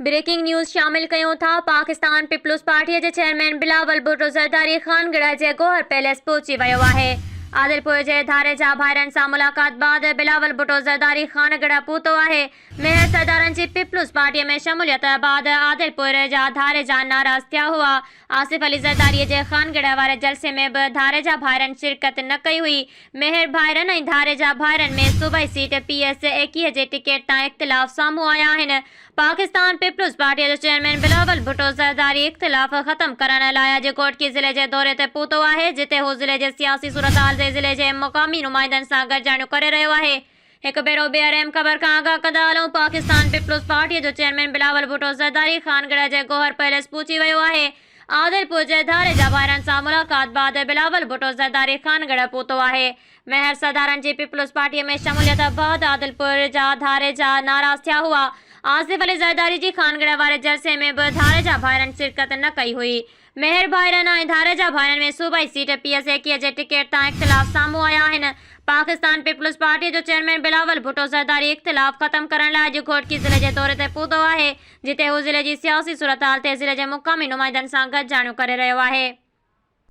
Breaking news شامل ڪيون ٿا، پاڪستان پيپلز پارٽي جي چيئرمين بلاول ڀٽو زرداري خانڳڙهه جي گوهر پيلس پهچي ويو آهي. عادلپور جي ڌاريجا ڀائرن سان ملاقات بعد بلاول ڀٽو زرداري خانڳڙهه پهتو آهي. مهر سردارن جي پيپلز پارٽي ۾ شموليت بعد عادلپور جا ڌاريجا ناراض ٿيا هئا. آصف علي زرداري جي خانڳڙهه واري جلسي ۾ به ڌاريجا ڀائرن شرڪت نه ڪئي هئي. مهر ڀائرن ۽ ڌاريجا ڀائرن ۾ صوبائي سيٽ پي ايس 21 جي ٽڪيٽ تان اختلاف سامهون آيا آهن. پاڪستان پيپلز پارٽي جو چيئرمين بلاول ڀٽو زرداري اختلاف ختم ڪرڻ لاء اڄ گهوٽڪي ضلعي جي دوري تي پهتو آهي، جتي هو ضلعي جي سياسي صورتحال تي ضلعي جي مقامي نمائندن سان گڏجاڻيون ڪري رهيو آهي. هڪ ڀيرو ٻيهر اهم خبر کان آگاهه ڪندا هلون پاڪستان پيپلز پارٽي جو چيئرمين بلاول ڀٽو زرداري خانڳڙهه جي گوهر پيلس پهچي ويو آهي، عادلپور جي ڌاريجا ڀائرن سان ملاقات بعد بلاول ڀٽو زرداري خانڳڙهه پهتو آهي. مهر سردارن جي پيپلز پارٽيء ۾ شموليت بعد عادلپور جا ڌاريجا ناراض ٿيا هئا. آصف علي زرداري جي خانڳڙهه واري جلسي ۾ به ڌاريجا ڀائرن شرڪت نه ڪئي هئي. مهر ڀائرن ۽ ڌاريجا ڀائرن ۾ صوبائي سيٽ پي ايس 21 جي ٽڪيٽ تان اختلاف سامهون آيا آهن. پاڪستان پيپلز پارٽيء جو چيئرمين بلاول ڀٽو زرداري اختلاف ختم ڪرڻ لاء اڄ گهوٽڪي ضلعي جي دوري تي پهتو آهي، جتي هو ضلعي جي سياسي صورتحال تي ضلعي جي مقامي نمائندن سان گڏجاڻيون ڪري رهيو آهي.